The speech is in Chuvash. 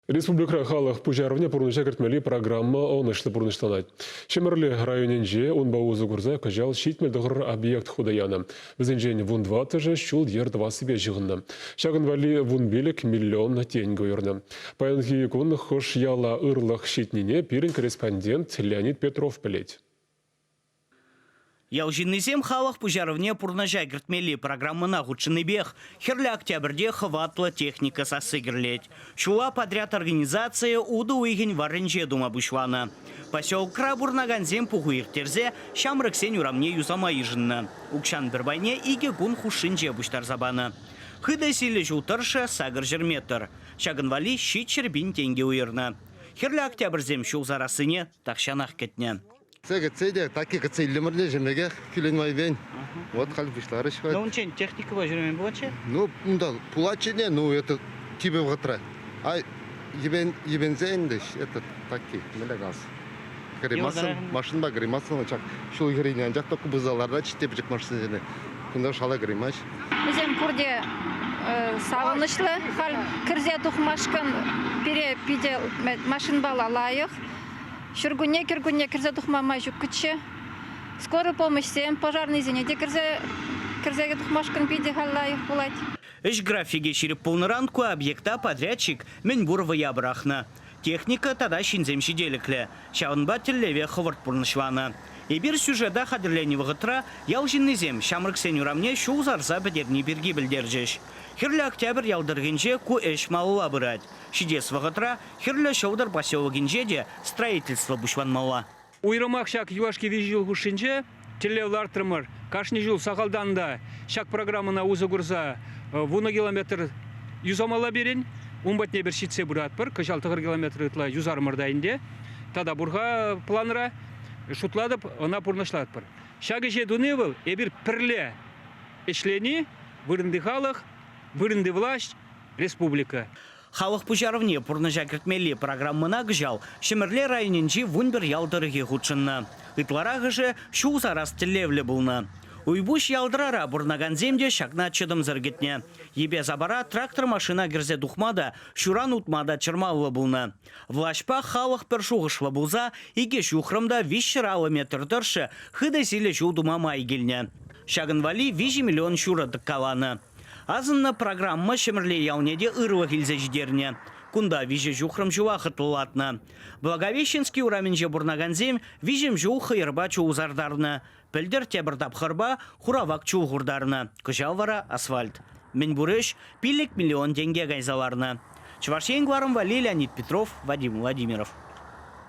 Республикӑра халӑх пуҫарӑвне пурнӑҫа кӗртмелли программа ӑнӑҫлӑ пурнӑҫланать. Ҫӗмӗрле районӗнче унпа усӑ курса кӑҫал 79 объект хута янӑ. Вӗсенчен вунтӑваттӑшӗ ҫул-йӗр тӑвассипе ҫыхӑннӑ. Ҫакӑн валли 15 миллион тенкӗ уйӑрнӑ. Паянхи кун хӑш яла ырлӑх ҫитнине пирӗн корреспондент Леонид Петров пӗлет. Ял ҫыннисем халӑх пуҫарӑвне пурнӑҫа кӗртмелли программӑна хутшӑннипех Хӗрлӗ Октябрьте хӑватлӑ техника сасси кӗрлет. Ҫула подряд организацийӗ утӑ уйӑхӗн варринче тума пуҫланӑ. Поселокра пурӑнакансем пуху ирттерсе ҫамрӑксен урамне юсама йышӑннӑ. Укҫан пӗр пайне икӗ кун хушшинче пуҫтарса панӑ. Хытӑ силлӗ ҫул тӑршшӗ 800 метр. Ҫакӑн валли 700 пин тенкӗ уйӑрнӑ. Хӗрлӗ Октябрьсем ҫул сарассине тахҫанах кӗтнӗ. Кӗтсе те, такки кӗтсе илтӗмӗр те ҫемьеге кӳлен майӗпен. Вот халь пуҫларӗҫ. Ну, унччен техникӑпа ҫӳремен пулатчӗ? Ну, унта пулатчӗ те, ну, это типӗ вӑхӑтра. А йӗпен, йӗпенсе ӗнтӗ, это такки, мӗнле калас. Гримасын, машинпа гримасын, чак ҫул хӗррине анчах та купӑса лартать те пӗчӗк машинсене. Кунта шала гримаҫ. Вӗсем пурте савӑнӑҫлӑ. Халь кӗрсе тухмашкӑн пире питӗ машинпала лайӑх. Ҫуркунне-кӗркунне кӗрсе тухма май ҫуккӑччӗ. Скорый помощьсем, пожарныйсене те кӗрсе кӗрсе тухмашкӑн питӗ халь лайӑх пулать. Ӗҫ графикӗ ҫирӗп пулнӑран ку объекта подрядчик мӗнпур вӑя пӑрахнӑ. Техника тата ҫынсем ҫителӗклӗ. Ҫавӑнпа тӗллеве хӑвӑрт пурнӑҫланӑ. Эпир сюжета хатӗрленӗ вӑхӑтра ял ҫыннисем ҫамрӑксен урамне ҫул сарса пӗтерни пирки пӗлтерчӗҫ. Хӗрлӗ Октябрь ял тӑрӑхӗнче ку ӗҫ малалла пырать. Ҫитес вӑхӑтра Хӗрлӗ Ҫӑлтӑр поселокӗнче те строительство пуҫланмалла. Уйрӑмах ҫак юлашки виҫӗ ҫул хушшинче тӗллев лартрӑмӑр. Кашни ҫул сахалтан та ҫак программӑна усӑ курса вунӑ километр юсамалла пирӗн. Ун патне эпир ҫитсе пыратпӑр. Кӑҫал тӑхӑр километр ытла юсарӑмӑр та ӗнтӗ. Тата пур-ха планра. Шутлатӑп, ӑна пурнӑҫлатпӑр. Ҫак ӗҫе туни вӑл эпир пӗрле ӗҫлени, вырӑнти халӑх, вырӑнти власть, республика. Халӑх пуҫарӑвне пурнӑҫа кӗртмелли программӑна кӑҫал Ҫӗмӗрле районӗнчи 11 ял тӑрӑхӗ хутшӑннӑ. Ытларахӑшӗ ҫул сарас тӗллевлӗ пулнӑ. Уйпуҫ Ялтӑрара пурӑнакансем те ҫакна чӑтӑмсӑр кӗтнӗ. Йӗпе-сапара трактор-машина кӗрсе тухма та, ҫуран утма та чӑрмавлӑ пулнӑ. Влаҫпа халӑх пӗр шухӑшлӑ пулса икӗ ҫухрӑм та 350 метр тӑршшӗ хытӑ сийлӗ ҫул тума май килнӗ. Ҫакӑн валли 3 миллион ҫурӑ тӑккаланӑ. Асӑннӑ программа Ҫӗмӗрле ялне те ырлӑх илсе ҫитернӗ. Кунта виҫӗ ҫухрӑм ҫула хӑтлӑлатнӑ. Благовещенски урамӗнче пурӑнакансем виҫӗм ҫул хӑйӑрпа чул сартарнӑ. Пӗлтӗр тепӗр тапхӑрпа хуравак чул хуртарнӑ. Кӑҫал вара асфальт. Мӗнпур ӗҫ 5 миллион тенке кайса ларнӑ. Чӑваш Ен кӑларӑм валли Леонид Петров, Вадим Владимиров.